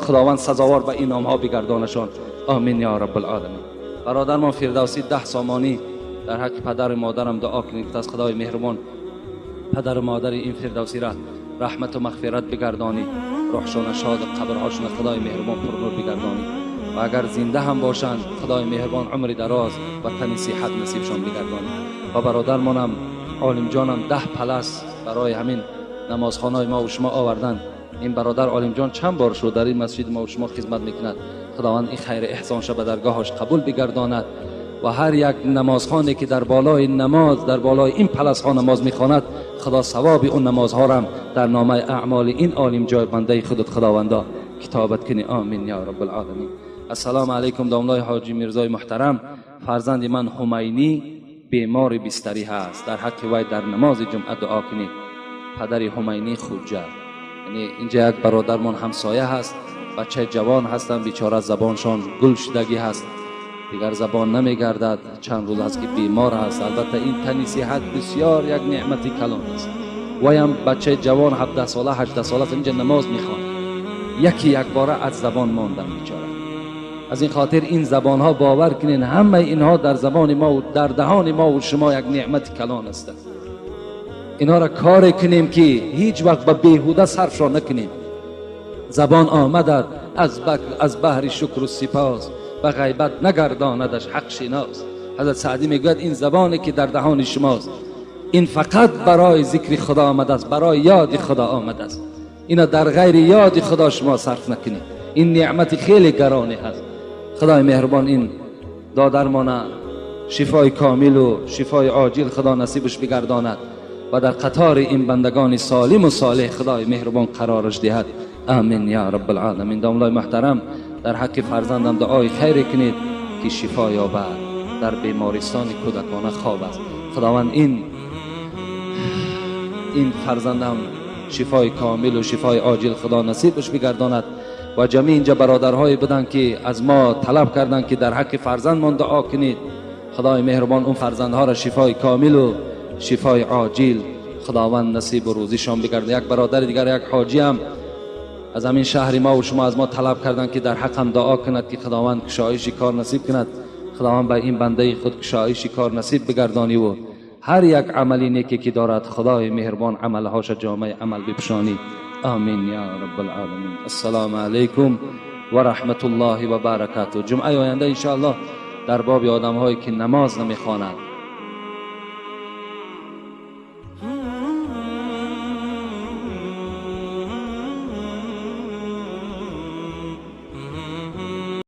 Худованд сазовор ба ин номҳо бигардонашон. Амин ё раббулоламин. Бародармон Фирдавсӣ 10 сомонӣ дар ҳаққи падару модарам дуо кунед. Аз Худои меҳрубон падару модари ин Фирдавсиро раҳмату мағфират бигардонӣ, рӯҳшона шоду қабрҳошона Худои меҳрубон пурнур бигардонӣ ва агар зинда ҳам бошанд, Худои меҳрубон умри дароз ва тани сиҳат насибшон бигардонӣ. Ва бародармонам Олимҷонам 10 палас барои ҳамин намозхонаи мо ва шумо оварданд. Ин бародар Олимҷон чанд бор шуд дар ин масҷид мо ва шумо хизмат мекунад. Худованд ин хайри эҳсонша ба даргоҳаш қабул бигардонад ва ҳар як намозхоне ки дар болои намоз, дар болои ин паласҳо намоз мехонад, Худо савоби он намозҳорам дар номаи аъмоли ин олим ҷой бандаи худат Худовандо китобат кунӣ. Амин ё раббулоламин. Ассалому алайкум домлаи ҳоҷи Мирзои муҳтарам. Фарзанди ман Ҳумайнӣ бемори бистарӣ ҳаст. Дар ҳаққи вай дар намози ҷумъа дуо кунед. Падари Ҳумайнӣ Хуҷа. Яъне инҷа як бародармон ҳамсоя ҳаст, бачаи ҷавон ҳастанд, бечора забоншон гул шудагӣ ҳаст, дигар забон намегардад, чанд рӯз аст ки бемор ҳаст. Албатта ин тани сиҳат бисёр як неъмати калон аст. Ваям бачаи ҷавон 17 сола, 18 сола аст, инҷа намоз мехонад. Яки якбора аз забон мондам бечора. Аз ин хотир ин забонҳо бовар кунед, ҳамаи инҳо дар забони мо ва дар даҳони мо ва шумо як неъмати калон ҳастанд. Инҳоро коре кунем ки ҳеҷ вақт ба беҳуда сарфшон накунем. Забон омадад аз баҳри шукру сипос, ба ғайбат нагардонадаш ҳақ шинос. Ҳазрат Саъдӣ мегӯяд ин забоне ки дар даҳони шумост, ин фақат барои зикри Худо омадааст, барои ёди Худо омадааст. Ино дар ғайри ёди Худо шумо сарф накунед. Ин неъмати хеле гароне ҳаст. Худои меҳрубон ин додармона шифои комилу шифои оҷил Худо насибаш бигардонад ва дар қатори ин бандагони солиму солеҳ Худои меҳрубон қарораш диҳад. Амин ё раббулоламин. Домлаи муҳтарам, дар ҳаққи фарзандам дуои хайре кунед ки шифо ёбад. Дар бемористони кӯдакона хоб аст. Худованд ин фарзандам шифои комилу шифои оҷил Худо насибаш бигардонад. Ва ҷамъи инҷа бародарҳое буданд ки аз мо талаб карданд ки дар ҳаққи фарзандмон дуо кунед. Худои меҳрубон он фарзандҳоро шифои комилу шифои оҷил Худованд насибу рӯзишон бигардонад. Як бародари дигар, як ҳоҷиам аз ҳамин шаҳри мо ва шумо аз мо талаб карданд ки дар ҳаққам дуо кунад ки Худованд кушоиши кор насиб кунад. Худованд ба ин бандаи худ кушоиши кор насиб бигардонӣ ва ҳар як амали неке ки дорад Худои меҳрубон амалҳоша ҷомаи амал бипӯшонӣ. Амин ё раббулоламин. Ассалому алайкум ва раҳматуллоҳи ва баракатуҳ. Ҷумъаи оянда иншоаллоҳ дар боби одамҳое ки намоз намехонанд.